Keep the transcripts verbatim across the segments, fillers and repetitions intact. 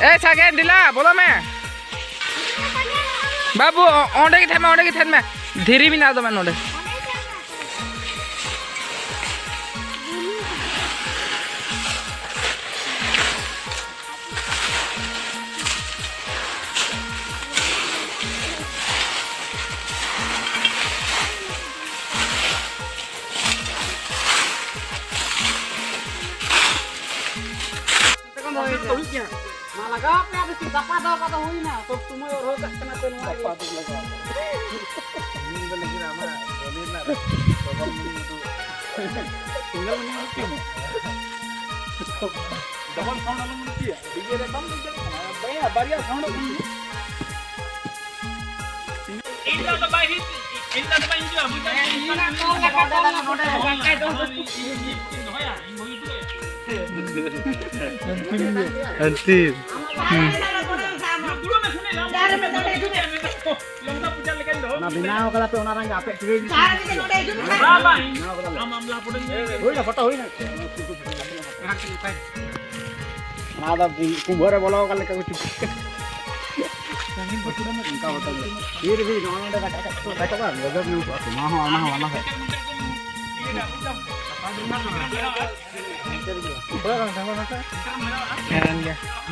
ᱮ ᱥᱟᱜᱮᱱ, ᱰᱮᱞᱟ, ᱵᱚᱞᱚ ᱢᱮ᱾ ᱵᱟᱹᱵᱩ, ᱚ-, ᱚᱸᱰᱮ ᱜᱮ ᱛᱟᱦᱮᱱ ᱢᱮ, ᱚᱸᱰᱮ ᱜᱮ ᱛᱟᱦᱮᱱ ᱢᱮ᱾ ᱫᱷᱤᱨᱤ ᱢᱮᱱᱟᱜ ᱫᱚᱢᱮ ᱱᱚᱰᱮ᱾ ᱢᱟ ᱞᱟᱜᱟᱣ ᱯᱮ, ᱟᱫᱚ ᱪᱮᱫ ᱜᱟᱯᱟ ᱫᱚ, ᱜᱟᱯᱟ ᱫᱚ ᱦᱩᱭᱱᱟ, ᱥᱚᱵ ᱥᱚᱢᱚᱭ ᱚᱨᱦᱚ ᱠᱟᱜ ᱠᱟᱱᱟ ᱯᱮ ᱱᱚᱣᱟ ᱜᱮ᱾ ᱜᱟᱯᱟ ᱫᱚ ᱞᱟᱜᱟᱣ ᱯᱮ᱾ ᱱᱤᱭᱟᱹ ᱫᱚ ᱞᱟᱹᱜᱤᱫ ᱟᱢᱟᱜ ᱵᱚᱞᱤ ᱨᱮᱱᱟᱜ ᱰᱚᱵᱚᱞ ᱢᱤᱱᱤᱝ ᱩᱫᱩᱜ᱾ ᱥᱤᱝᱜᱮᱞ ᱢᱤᱱᱤᱝ ᱩᱫᱩᱜ ᱠᱮᱢ᱾ ᱰᱚᱵᱚᱞ ᱥᱟᱣᱩᱱᱰ ᱟᱞᱚᱢ ᱩᱫᱩᱜ ᱜᱮᱭᱟ᱾ ᱰᱤᱡᱮ ᱨᱮ ᱵᱟᱢ ᱵᱩᱡᱽ ᱫᱟᱲᱮᱭᱟᱜ ᱠᱟᱱᱟ᱾ ᱵᱟᱨᱭᱟ, ᱵᱟᱨᱭᱟ ᱥᱟᱣᱩᱱᱰ ᱠᱟᱱ ᱜᱮᱭᱟ᱾ ᱤᱧ ᱫᱚ ᱵᱟᱭ ᱦᱤᱡᱩᱜᱼᱟ, ᱵᱩᱡᱽ ᱫᱟᱢ? ᱤᱧ ᱫᱚ ᱵᱟᱭ ᱦᱤᱡᱩᱜᱼᱟ᱾ ᱚᱱᱟ ᱵᱮᱱᱟᱣ ᱠᱟᱫᱟ ᱯᱮ, ᱚᱱᱟ ᱨᱮᱱᱟᱜ ᱟᱯᱮ ᱴᱨᱮᱱ ᱵᱮᱱᱟᱣ ᱠᱟᱫᱟ ᱞᱮ᱾ ᱦᱩᱭᱱᱟ, ᱯᱷᱳᱴᱳ ᱦᱩᱭᱱᱟ᱾ ᱚᱱᱟ ᱫᱚ ᱠᱩᱢᱵᱷᱟᱹ ᱨᱮ ᱵᱚᱞᱚ ᱟᱠᱟᱱ ᱞᱮᱠᱟ ᱠᱚ ᱪᱩᱯᱤ᱾ ᱚᱱᱠᱟ ᱵᱚᱛᱚᱨ ᱜᱮ᱾ ᱛᱤ ᱨᱮ ᱱᱚᱜᱼᱚ ᱱᱚᱰᱮ ᱨᱟᱠᱟᱵ ᱠᱟᱛᱮ ᱠᱚ ᱨᱟᱠᱟᱵᱟ, ᱜᱚᱡᱚᱵ ᱧᱚᱜ ᱠᱚᱜᱼᱟ᱾ ᱚᱱᱟ ᱦᱚᱸ, ᱚᱱᱟ ᱦᱚᱸ, ᱚᱱᱟ ᱦᱚᱸ᱾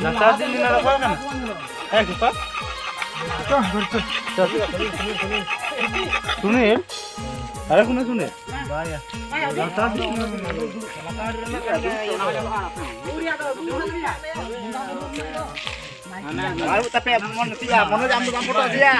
ᱞᱟᱛᱟᱨ ᱫᱤᱱ ᱱᱚᱰᱮ ᱚᱠᱟ ᱠᱟᱱᱟ? ᱦᱮᱸ, ᱜᱟᱯᱟ? ᱥᱩᱱᱤᱞ? ᱟᱨᱮ ᱠᱷᱚᱱᱮ ᱥᱩᱱᱤᱞ? ᱟᱨ ᱛᱟᱯᱮ ᱢᱚᱱ ᱛᱤᱭᱟ, ᱢᱚᱱᱳᱡᱽ ᱟᱢ ᱫᱚ ᱵᱟᱢ ᱯᱷᱳᱴᱳ ᱫᱤᱭᱟ᱾